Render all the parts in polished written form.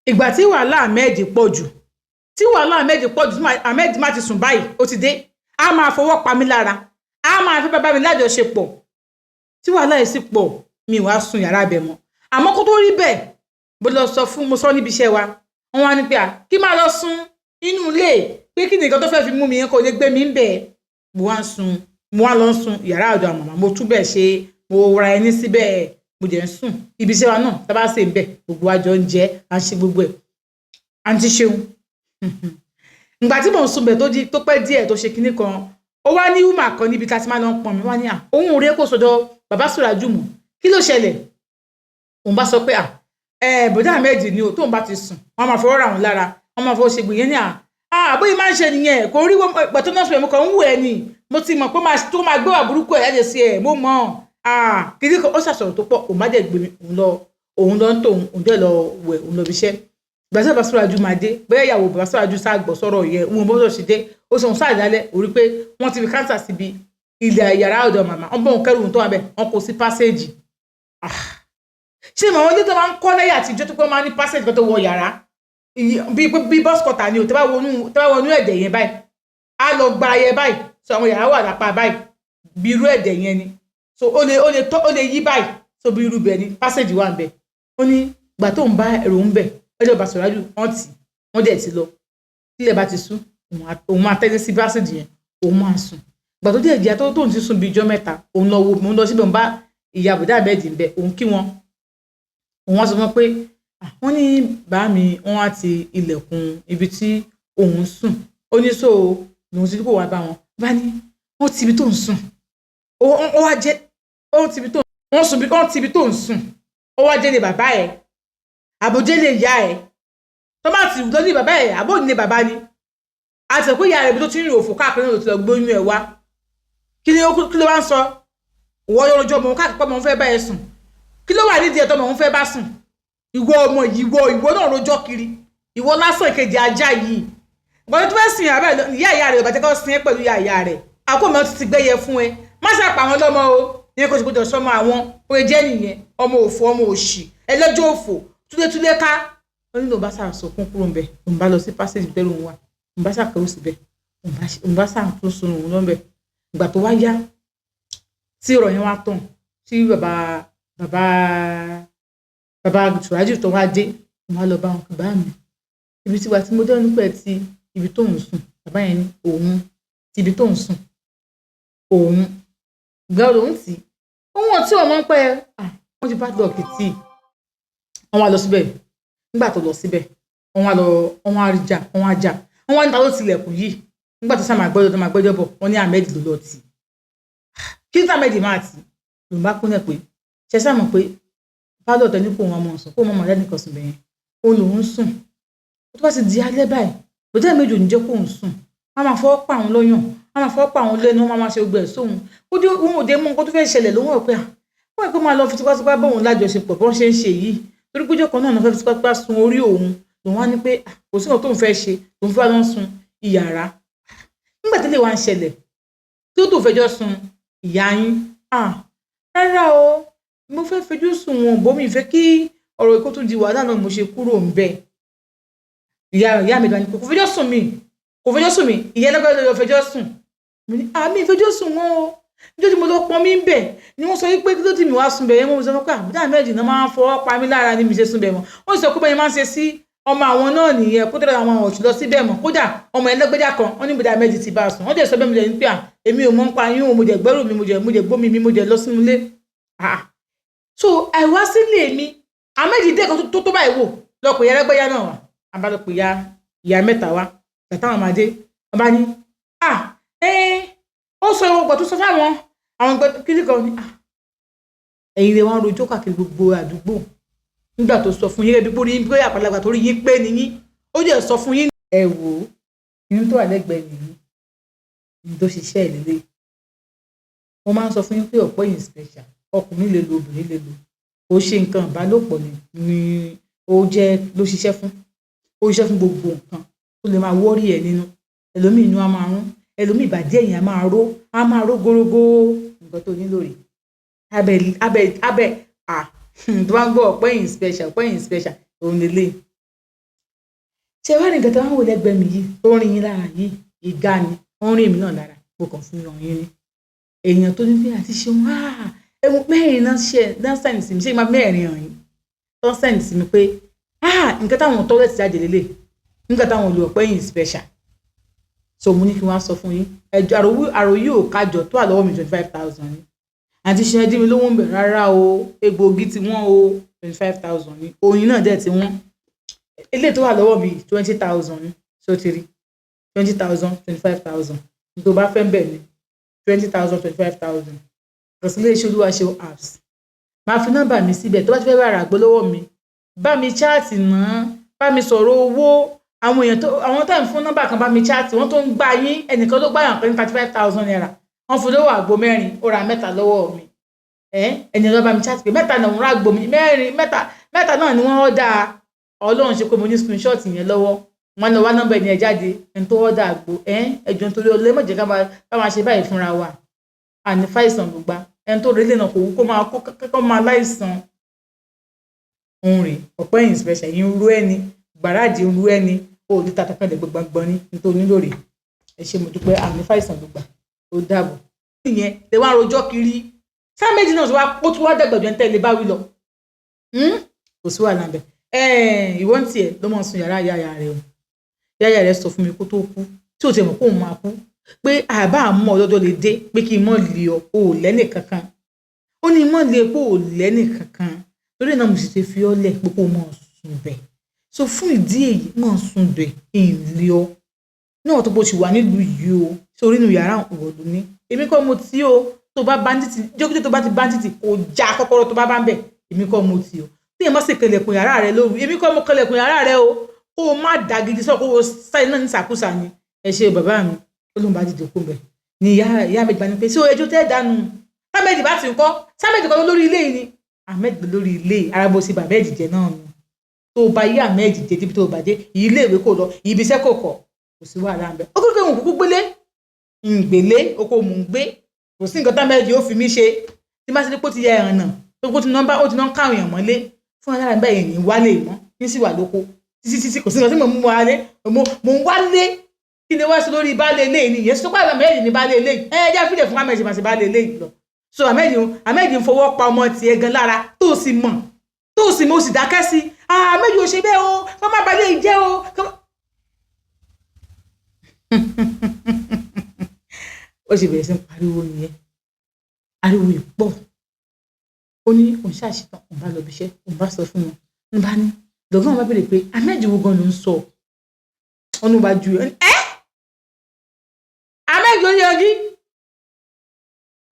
Ìgbà tí wàhálà Ahmed pọ̀ jù, tí wàhálà Ahmed pọ̀ jù, tí Ahmed má ti sùn báyìí, ó ti dé, á máa fọwọ́ pa mí lára, á máa fẹ́ bá mi lájọṣepọ̀. Tí wàhálà yìí sì pọ̀, mi wàá sun yàrá abẹ mọ́. Àmọ́ kó tó rí bẹ́ẹ̀, mo lọ sọ fún, mo sọ níbi iṣẹ́ wa, wọ́n wá ní pé à kí máa lọ sun inú ilé, pé kí nìkan tó fẹ́ fi mú mi yẹn kò lè gbé mi ń bẹ̀. Mo wá ń sun, mo wá lọ ń sun yàrá ọ̀dọ̀ àwọn màmá. Mo tún bẹ̀ ṣe, mo ra ẹní síbẹ̀, mo dẹ̀ ń sùn. Ibi iṣẹ́ wa náà, tá bá ṣe ń bẹ̀, gbogbo wa jọ ń jẹ, à ń ṣe gbogbo ẹ̀. Àǹtí ṣeun, ìgbà tí mò ń sun bẹ̀, tó di tó pẹ́ díẹ̀, tó ṣe kinní kan, ó wá ní woman kan níbi tá a ti máa lọ ń pọn mi, wá ní à òun ò rí kó sọ́dọ̀ bàbá Sùràjù mọ́, kí ló ṣẹlẹ̀? Òun bá sọ pé à ẹ bọ̀dá Ahmed ni o, tóun bá ti sùn, wọ́n máa fọwọ́ ra òun lára, wọ́n máa fọwọ́ ṣe gbìyànjú ní à bóyá máa ń ṣe nìyẹn. Kò rí pẹ̀tọ́ náà sọ, mo kàn ń wù ẹ́ ni, mo ti mọ̀ pé tó máa gbé wà burúkú ẹ̀ jáde sí ẹ̀, mo mọ̀ kìdí kan. Ó ṣàṣọ̀rọ̀ tó pọ̀, òun má dẹ̀ gbé mi, òun lọ, òun lọ ń tòun, òun dẹ̀ lọ wẹ̀, òun lọ fi iṣẹ́. Ìgbà tí bàbá Sùràjù máa dé, bóyá ìyàwó bàbá Sùràjù sá gbọ́ sọ̀rọ̀ yẹn, òun bó ṣe dé, ó sọ òun sáà dálẹ̀ orí pé wọ́n ti fi counter síbi ilẹ̀ yàrá ọ̀dọ̀ màmá. Wọ́n bọ̀, òun kẹ́rù tó wà bẹ́ẹ̀, wọ́n kó sí passage. Ṣé màá wọ́n ní tó máa ń kọ́ lẹ́yìn àtijọ́, tó pé wọ́n máa ní passage kan tó wọ yàrá bí bus quarter ni o. Tẹ́ bá wọnú ẹ̀dẹ̀ yẹn báyìí, á lọ gba ayẹ báyìí. So àwọn yàrá wà lápá báyìí, bí irú ẹ̀dẹ̀ yẹn ni. So ó lè tọ́, ó lè yí báyìí. So bí irú bẹ̀ ni passage wà ń bẹ̀. Ó ní gbà tó ń bá ẹrù ń bẹ̀ ẹjọ́ bá Sọ̀rájú, wọ́n tì wọ́n dẹ̀ ti lọ. Tílẹ̀ bá ti sú, òun máa tẹ́lẹ̀ sí passage yẹn, òun máa sùn. Gbà tó dẹ̀ jẹ́ tó ń ti sùn bí ijọ́ 3, òun lọ wo, òun lọ síbẹ̀, òun bá ìyá bùdá bẹ́ẹ̀dì ń bẹ̀, òun kí wọn. Òun wá sọ fún wọn pé wọ́n ní bá mi, wọ́n á ti ilẹ̀kùn ibi tí òun sùn. Ó ní so lòun ti kó wá bá wọn bá ní wọ́n ti ibi tó ń sùn, ó wá jẹ́ ó ti ibi tó wọ́n sùn, wọ́n ti ibi tó ń sùn, ó wá jẹ́ lé bàbá ẹ̀, àbójẹ́ lè yá ẹ̀ tó bá ti lọ ní bàbá ẹ̀, àbó ní bàbá ni àti pé ìyá rẹ̀, ibi tó ti ń rìn òfò káàkiri náà ló ti lọ gbóyún ẹ̀ wá. Kí ló wá ń sọ? Ìwọ yọrọjọ ọmọ káàkiri pé ọmọ òun fẹ́ bá ẹ sùn. Kí ló wà nídìí ẹ̀ tọmọ òun fẹ́ bá sùn? Ìwọ ọmọ yìí, ìwọ náà rojọ́ kiri, ìwọ lásán ìkejì ajá yìí. Ìwọ tó fẹ́ sìn àbẹ́ ìyá ìyá rẹ̀, bàtẹ́ kọ́ sin ẹ́ pẹ̀lú ìyá ìyá rẹ̀, àkókò mi ti gbẹ́yẹ fún ẹ. Má ṣàpà àwọn lọ́mọ o, ìyẹn kò sì gbọdọ̀ sọmọ àwọn ó jẹ́ nìyẹn. Ọmọ òfò, ọmọ òṣì, ẹlẹ́jọ́ òfò, túlétúlé ká. Ó ní lòun bá sàsọkún kúrò ńbẹ̀, lòun bá lọ sí passage bẹ́ẹ̀, lòun wà, òun bá ṣàkérò síbẹ̀, òun bá sàtún sun òun lọ́nbẹ̀. Ìgbà tó wá yá, tí ọ̀rọ̀ yẹn wá tàn, tí bàbá Tùrájì tó wá dé, òun wá lọ bá wọn, bá mi ibi tí wà tí mo dé nípa ẹ̀ ti ibi tó ń sùn. Bàbá yẹn ní òun ti ibi tó ń sùn, òun ìgbà lòun tì í, òun ò tí wọn mọ̀ pé wọ́n ti padlock tí wọ́n wá lọ síbẹ̀. Nígbà tó lọ síbẹ̀, wọ́n wá lọ, wọ́n wá rí jà, wọ́n wá jà, wọ́n wá níta ló tilẹ̀kùn yìí. Nígbà tó sáà máa gbẹ́jọ́, tó máa gbẹ́jọ́ bọ̀, wọ́n ní Ahmed ló lọ tì. Kí ní Ahmed máa tì? Lòun bá kúnlẹ̀ pé ṣe sáà mọ̀ pé pálọ̀ tẹ ní kó wọn mọ̀ sùn, kó wọn mọ̀ lẹ́nìkan sùn bẹ̀yẹn, òun lòun sùn. Tó bá ti di alẹ́ báyìí, bòtẹ́ méjì ò ní jẹ́ kóun sùn, wọ́n máa fọwọ́ pa àwọn lọ́yàn, wọ́n máa fọwọ́ pa àwọn lẹ́nu, wọ́n máa ṣe gbogbo ẹ̀ sóhun. Ó dé, òun ò dé mú nǹkan tó fẹ́ ṣẹlẹ̀. Lòun rò pé wọ́n pé máa lọ fi tipátipá bóun lájọṣepọ̀ bọ́n ṣe ń ṣe yìí, torí péjọ kan náà fẹ́ fi tipátipá sun orí òun. Lòun wá ní pé kò sí nǹkan tóun fẹ́ ṣe, lòun fẹ́ lọ sun ìyàrá. Nígbà tí lè wá ń ṣẹlẹ̀ tí ó tó fẹjọ́ sun ìyá yín, rárá o, mo fẹ́ fẹjọ́ sùn wọn bó mi fẹ́ kí ọ̀rọ̀ ikú tún di wàhálà náà, mo ṣe kúrò ń bẹ̀. Ìyá mi dání kò fẹjọ́ sùn mí, kò fẹjọ́ sùn mí, ìyá ẹlẹ́gbẹ́ ló fẹjọ́ sùn. Mo ní àmì ìfẹjọ́ sùn wọn o. Níjọ́ tí mo lọ pọn mí ń bẹ̀ ni wọ́n sọ wípé kí ló tì mí wá sùn bẹ̀ yẹn. Mo sọ pé àbúdá méjì náà máa ń fọwọ́ pa mí lára ni mi ṣe sùn bẹ̀ mọ́. Wọ́n sọ pé bẹ́ẹ̀ máa ń ṣe sí ọmọ àwọn náà nìyẹn, kó tẹ́lẹ̀ àwọn ọ̀ṣun lọ síbẹ̀ mọ́. Kódà ọmọ ẹlẹ́gbẹ́jà kan, wọ́n ní bùdá méjì ti bá a sùn. Wọ́n dẹ̀ sọ bẹ́ẹ̀, mo dẹ̀ ní pé à èmi ò mọ̀ ń pa yín o. Mo dẹ̀ gbẹ́rù mi, mo dẹ̀ gbómi mi, mo dẹ̀ lọ sínú ilé. So àìwá sílé mi, àméjì dé kan tó báyìí wò lọ pè ya ẹlẹ́gbẹ́jà náà wà. Àbá lọ pè ya ìyá mẹ́ta wá. Tàtà àwọn máa dé, wọ́n bá ní à ẹ́ ó sọ ọgbà tó sọ fáwọn àwọn kíní kan ní ẹ̀yin lè wá ń rojọ́ káàkiri gbogbo àdúgbò. Nígbà tó sọ fún yín ẹbí pórí yín pé àpàlagbà tó rí yín pé nìyín, ó dẹ̀ sọ fún yín. Ẹ wò ó, inú tó wà lẹ́gbẹ̀ẹ́ nìyí ní tó ṣiṣẹ́ ẹ̀ lélẹ̀. Mo máa ń sọ fún yín pé ọ̀pọ̀ yìí special, ọkùnrin lè lo, obìnrin lè lo. Kò ṣe nǹkan ìbálòpọ̀ ni ó jẹ́ ló ṣiṣẹ́ fún. Ó ṣiṣẹ́ fún gbogbo nǹkan tó lè máa wọ́rí ẹ̀ nínú. Ẹlòmíì, inú á máa rún ẹlòmíì, ìbàdí ẹ̀yìn á máa ró, á máa ró górógó. Nǹkan tó nílò rè abẹ abẹ abẹ. À tó bá ń gbọ́ ọ̀pọ̀ yìí special, ọ̀pọ̀ yìí special, òun lélẹ̀. Ṣé wàá rí nǹkan tí wọ́n wò lẹ́gbẹ̀ẹ́ mi yìí tó ń rin yín lára yìí? Ìga ni ó ń rìn mí náà lára, mo kàn fún yàn yín ni. Èèyàn tó ní pé àti ṣeun, ẹ̀wọ̀n mẹ́rin náà ṣe náà send sí mi, ṣé máa mẹ́rin hàn yín tó send sí mi pé nǹkan táwọn toilet jáde lélẹ̀, nǹkan táwọn olùọ̀pẹ́ yìí special. So mo ní kí wọ́n á sọ fún yín. Ẹjọ́ àròyé ò kájọ tó wà lọ́wọ́ mi, 25,000 ni. Àti ṣe ẹ dín mi lówó ń bẹ̀ rárá o, egbòogi tí wọ́n o, 25,000 ni. Oyin náà dẹ̀ tí wọ́n. Eléyìí tó wà lọ́wọ́ mi, 20,000 ni. So ti rí 20,000, 25,000 tó bá fẹ́ ń bẹ̀ ni, 20,000, 25,000. Kàn sí iléeṣẹ́ Olúwaṣeun Apps. Máa fi nọ́mbà mi síbẹ̀. Tó bá ti fẹ́ bá ra àgbo lọ́wọ́ mi, bá mi chat náà, bá mi sọ̀rọ̀ owó. Àwọn èèyàn tó àwọn tá à ń fún nọ́mbà kan bá mi chat, wọ́n tó ń gbá yín. Ẹnìkan ló gbáyàn pé ní ₦35,000, wọ́n fún lówó àgbo mẹ́rin, ó ra mẹ́ta lọ́wọ́ mi. Ẹni ló bá mi chat pé mẹ́ta náà ń ra àgbo mi, mẹ́rin, mẹ́ta mẹ́ta náà ni wọ́n ọ̀dà. Ọlọ́run ṣe pé mo ní screenshot yẹn lọ́wọ́. Wọ́n lọ wá nọ́mbà ẹni ẹ̀ jáde, ẹni tó ọ̀dà àgbo. Ẹjọ́ nítorí ọlọ́, ẹ má jẹ́ ká máa ṣe báyìí fúnra wa. Àní fàìsàn gbogbo ẹni tó relé náà kò wú kó máa kó máa láìsàn. Òun rè ọ̀pẹ́ yìí special yìí ń rú ẹni gbàràdì, ń rú ẹni ó ní tata kan lè gbọngbọn ní nítorí nílò rè. Ẹ ṣé, mo dúpẹ́. Àní fàìsàn gbogbo, ó dàbọ̀. Ìyẹn lè wá rojọ́ kiri sáà méjì náà ó tún wá dàgbà jù ẹni tẹ́lẹ̀ bá wí lọ. Kò sí wàhálà bẹ́ẹ̀. Ìwọ ń tiẹ̀ ló mọ̀ sun yàrá yàyà rẹ o. Yàyà rẹ sọ fún mi kó tó kú, tí ò tiẹ̀ mọ̀ kó òun máa kú, pé àbá àmọ́ ọlọ́dọ̀ lè dé pé kí n mọ̀ lè ọ, o ò lẹ́nì kankan. Ó ní mọ̀ lè pé ò lẹ́nì kankan, torí náà mo sì ti fi ọ́ lẹ̀ pé kó mọ̀ sùn bẹ̀. So fún ìdí èyí, mọ̀ sùn bẹ̀ ìlé ọ náà tó bó ti wà nílùú yìí o. Sórí inú yàrá ìwọ ló ní, èmi kọ́ mo tí o. Tó bá bandit jókòó, tó bá ti bandit kò já kọ́kọ́rọ́ tó bá bá ń bẹ̀, èmi kọ́ mo tí o. Tí èèyàn bá sì kẹlẹ̀kùn yàrá rẹ lóru, èmi kọ́ mo kẹlẹ̀kùn yàrá rẹ o. Kó o má dà gidi sọ, kó o sáyé náà ní sàkúsà ni. Ẹ ṣe bàbá mi. Ó lóun bá dìde kó bẹ̀ ni ìyá ìyá mi gbà ní pé ṣé o ẹjọ́ tẹ́ dànù sámẹ́dì bá ti ń kọ́ sámẹ́dì kan lórí ilé yìí ni Ahmed lórí ilé ara bó ṣe bàbá ẹ̀jẹ̀ náà nù. Tó o bá yí Ahmed jẹ débi tó o bá dé ilé ìwé kò lọ, ibi iṣẹ́ kò kọ̀, kò sí wàhálà ń bẹ. Ó kékeré òun kúkú gbélé ń gbélé oko mò ń gbé, kò sí nǹkan támẹ́ẹ̀dì ó fi mí ṣe. Tí má ṣe ní pé ó ti yẹ ẹ̀ràn náà tó kó ti nọ́mbà, ó ti nọ́ káwọn èèyàn mọ́lé fún alára bẹ́ẹ̀ ní wálé mọ́ ní sì wà lóko títí títí. Kò sí nǹkan tí mò ń mú wálé, mò ń wálé. Kí ni wá sí lórí baálé ilé yìí nìyẹn? Sọ pé Ahmed ní baálé ilé yìí, ẹ jẹ́ fílẹ̀ fún Ahmed máa ṣe baálé ilé yìí lọ. So Ahmed ń fọwọ́ pa ọmọ tiẹ̀ gan lára, tó sì mọ̀, tó sì mọ̀, ó sì dákẹ́ sí. Ahmed ò ṣe bẹ́ẹ̀ o, kọ́ má balẹ̀ yìí jẹ́ o. Ó sì bẹ̀rẹ̀ sí ń pariwo nìyẹn, ariwo yìí pọ̀. Ó ní òun ṣàṣetán, òun bá lọ bí iṣẹ́, òun bá sọ fún wọn, ń bá ní lọ́gán wọn bá béèrè pé Ahmed wo gan ló ń sọ. Wọn ní wọn bá ju ẹ ẹ Ahmed oríyangi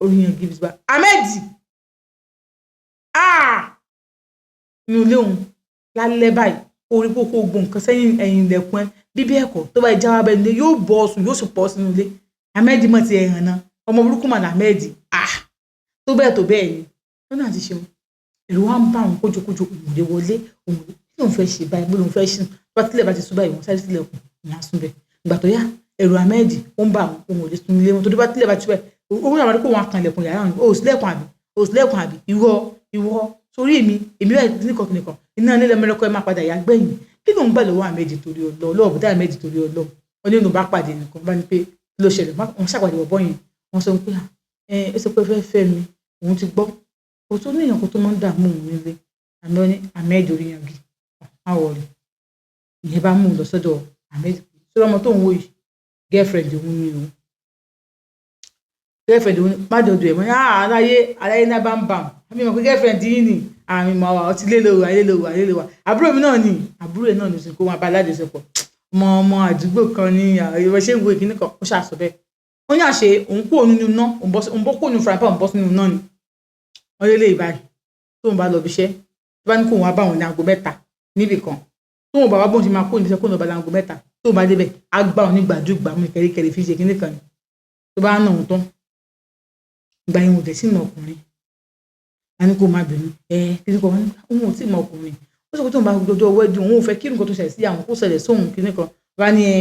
oríyangi bí Ahmed inú ilé òun lálẹ́ báyìí, orí kókó gbọ̀n nǹkan sẹ́yìn ẹ̀yìn ilẹ̀kùn ẹ bíbí ẹ̀kọ́ tó bá já wa bẹ́ẹ̀ nílé yóò bọ́ ọ sùn, yóò sì pọ̀ sínú ilé. Ahmed mọ̀ ti ẹ̀hàn náà, ọmọ burúkú mà ní Ahmed. Tó bẹ́ẹ̀ tó bẹ́ẹ̀ ni wọn náà ti ṣeun. Ẹ̀rù wa ń bá òun kójókójó, òun lè wọlé, òun kí lóun fẹ́ ṣe báyìí, bó lóun fẹ́ ṣe bá tilẹ̀ bá ti sún báyìí, wọ́n sáré sílẹ̀kùn, òun á sún bẹ́ẹ̀. Ìgbà tó yá, ẹ̀rù Ahmed ó ń bá òun, òun ò lè sún ilé wọn torí bá tilẹ̀ bá ti sún báyìí, òun náà wà ní kó wọn akànlẹ̀kùn yàrá òun, ò sílẹ̀kùn àbí, ò sílẹ̀kùn àbí, ìwọ ìwọ sórí èmi èmi báyìí nìkan nìkan iná nílẹ̀ mẹ́rẹ́kọ́ ẹ máa padà yá gbẹ̀yìn. Kí ló ń gbà lọ́wọ́ Ahmed torí ọlọ́ ọlọ́wọ́ bùdá Ahmed torí ọlọ́ wọn nínú bá pàdé nìkan bá ní pé kí ló ṣẹlẹ̀. Wọ́n ṣàpàdé ọ̀bọ yẹn, wọ́n sọ pé ẹ ẹ sọ pé fẹ́ fẹ́ mi, òun ti gbọ́ kò tó ní èèyàn kan tó máa ń dààmú òun nílé. Àmì ní Ahmed oríyangi má wọrí. Ìyẹn bá mú un lọ sọ́dọ̀ Ahmed sọ́dọ̀ ọmọ tó ń wò yìí, girlfriend òun ni o, girlfriend òun má dọ̀dọ̀ ẹ̀ mọ́ ní aláyé aláyé náà bá ń bà àmì mọ̀ pé girlfriend yìí ni àmì mọ̀ wà ọtí lélẹ̀ wà lélẹ̀ wà lélẹ̀ wà àbúrò mi náà ni, àbúrò ẹ̀ náà ni kó máa bá aládùúsọpọ̀ ọmọ ọmọ àdúgbò kan ní ìwọ ṣé ń wo ìkíní kan. Ó ṣàṣọ bẹ́ẹ̀, ó ní àṣẹ òun kúrò nínú iná, òun bọ́ kúrò nínú fúnra, òun bọ́ sínú iná ni. Wọ́n lé lè báyìí tóun bá lọ bí iṣẹ́, tó bá ní kóun wá bá òun ní aago 3 níbì kan, tóun bá wá bóun ṣe máa kó níbi iṣẹ́ kóun lọ bá láago 3, tóun bá débẹ̀ á gbá òun ní gbàdúgbà mú kẹríkẹrí fi ṣe kíní kan ni. Tó bá nà òun tán, ìgbà yẹn ò dẹ̀ sí mọ ọkùnrin, a ní kó má bínú ẹ kíní kan, òun ò tí mọ ọkùnrin. Ó sọ pé tóun bá dọjọ́ wedding, òun ò fẹ́ kí nǹkan tó ṣẹlẹ̀ sí àwọn kó ṣẹlẹ̀ sóhun kíní kan. Bá ní ẹ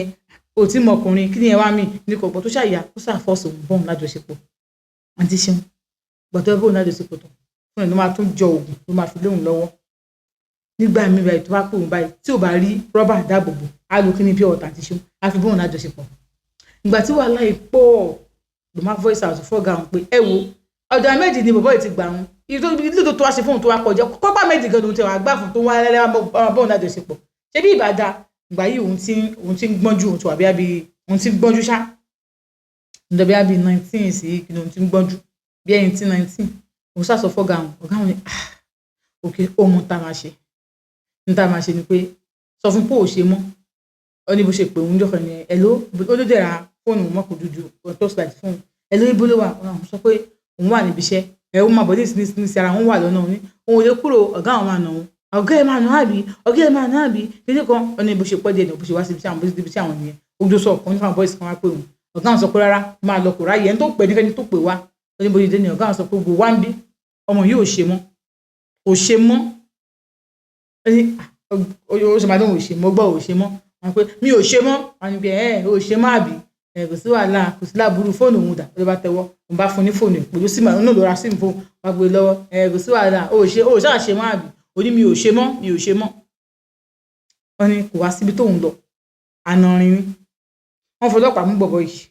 ò tí mọ ọkùnrin kí ni ẹ wá mí ní kò gbọ́ tó ṣàyà ó ṣàfọ́sọ̀ òun bọ́ọ̀n lájọṣepọ̀. Àǹtí ṣeun gbọ́dọ̀ bóun lájọṣepọ̀ tán fún ẹ̀ ló máa tún jọ oògùn ló máa fi léun lọ́wọ́. Nígbà míì báyìí, tó bá pè òun báyìí, tí ò bá rí rọ́bà dáàbòbò Á lo kíní pure water àti ṣeun, á fi bóun lájọṣepọ̀. Ìgbà tí wàhálà yìí pọ̀, ló máa voice out fọ́gà òun pé, ẹ wo, ọ̀dọ̀ Ahmed ni bọ̀bọ́ yìí ti gbà wọn. Ilé tó wá ṣe fóun tó wá kọjá kọ́pá méjì gan lòun ti wà gbà fún tó wá lẹ́lẹ́ bóun lájọṣepọ̀. Ṣé bí ìbàdà ìgbà yìí òun ti ń gbọ́njú, òun ti wà bí i òun ti ń gbọ́njú ṣá, ǹjẹ́ bí i 19 sí kí ni, òun ti ń gbọ́njú bí 18, 19. Òun ṣàṣọ fọ́gà òun. Ọ̀gá òun ni, "Ah, ok, ó mọ tá a máa ṣe. Ní tá a máa ṣe ni pé sọ fún pé ò ṣe mọ́." Ó ní bó ṣe pé òun jọkàn ni, "Ẹ̀ ló ó ló dẹ̀ ra fóònù mọ́kò dúdú torchlight fún un. Ẹ̀ ló ibo ló wà?" Òun sọ pé òun wà níbi iṣẹ́ ẹ̀, ó máa bọ̀ ní ìsinísí sí ara òun wà lọ́nà. Òun ní òun ò lè kúrò, ọ̀gá àwọn máa nà òun, ọ̀gá ẹ̀ máa nà àbí, ọ̀gá ẹ̀ máa nà àbí kíní kan. Ó ní bó ṣe pẹ́ díẹ̀ ní bó ṣe wá síbi tí àwọn, bó ṣe débi tí àwọn nìyẹn. Ó dó sọ ọ̀kan nípa boys kan wá pé òun. Ọ̀gá àwọn sọ pé rárá, máa lọ, kò ráyè ẹni tó pè ní tó pè wá. Ó ní bó ṣe dé ní ọ̀gá àwọn sọ pé gbogbo wá ń bí ọmọ yìí ò ṣe mọ́, kò ṣe mọ́. Ó ní ó ṣe máa dán, ò ṣe mọ́, gbọ́ ò ṣe mọ́. Wọn pé mi ò ṣe mọ́. Wọn ní pé ẹ ò ṣe mọ́ àbí, ẹ kò sí wàhálà, kò sí láburú. Fóònù òun dà? Ló bá tẹwọ́, òun bá fún ní fóònù ẹ̀ pẹ̀lú síìmù náà, ló ra síìmù fóònù wá gbé lọ́wọ́. Ẹ kò sí wàhálà, ó ṣe, ó ṣáà ṣe mọ́ àbí? Ó ní mi ò ṣe mọ́, mi ò ṣe mọ́. Wọn ní kò wá síbi tóun lọ, ànàrin ni wọ́n fọlọ́pàá mú bọ̀bọ̀ yìí,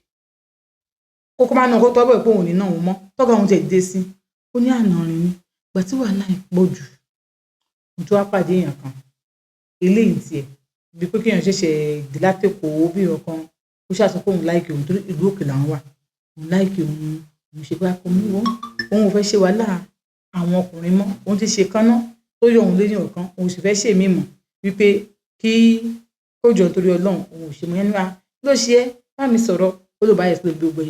kókó máa ń ná kó tọ́ bọ̀ pé òun ò ní náà òun mọ́ tọ́gà òun tẹ̀ dé sí. Ó ní ànàrin ni. Ìgbà tí wàhálà yìí pọ̀ jù, mo tún wá pàdé èèyàn kan. Eléyìí tiẹ̀ bíi pé kéèyàn ṣẹ̀ṣẹ̀ dé látẹ̀kọ́ bí ọ̀kan, ó ṣàṣọ pé òun like òun torí ìlú òkè làwọn wà. Òun like òun, òun ṣe bá kọ́ mú wọn, òun ò fẹ́ ṣe wàhálà àwọn ọkùnrin mọ́. Òun ti ṣe kánná tó yọ òun lẹ́yìn ọ̀kan, òun sì fẹ́ ṣèmí mọ̀ wípé kí kó jọ nítorí Ọlọ́run, òun ò ṣe mọ́. Yẹn nípa kí ló ṣe é, bá mi sọ̀rọ̀. Ó ló bá yẹ pé gbogbo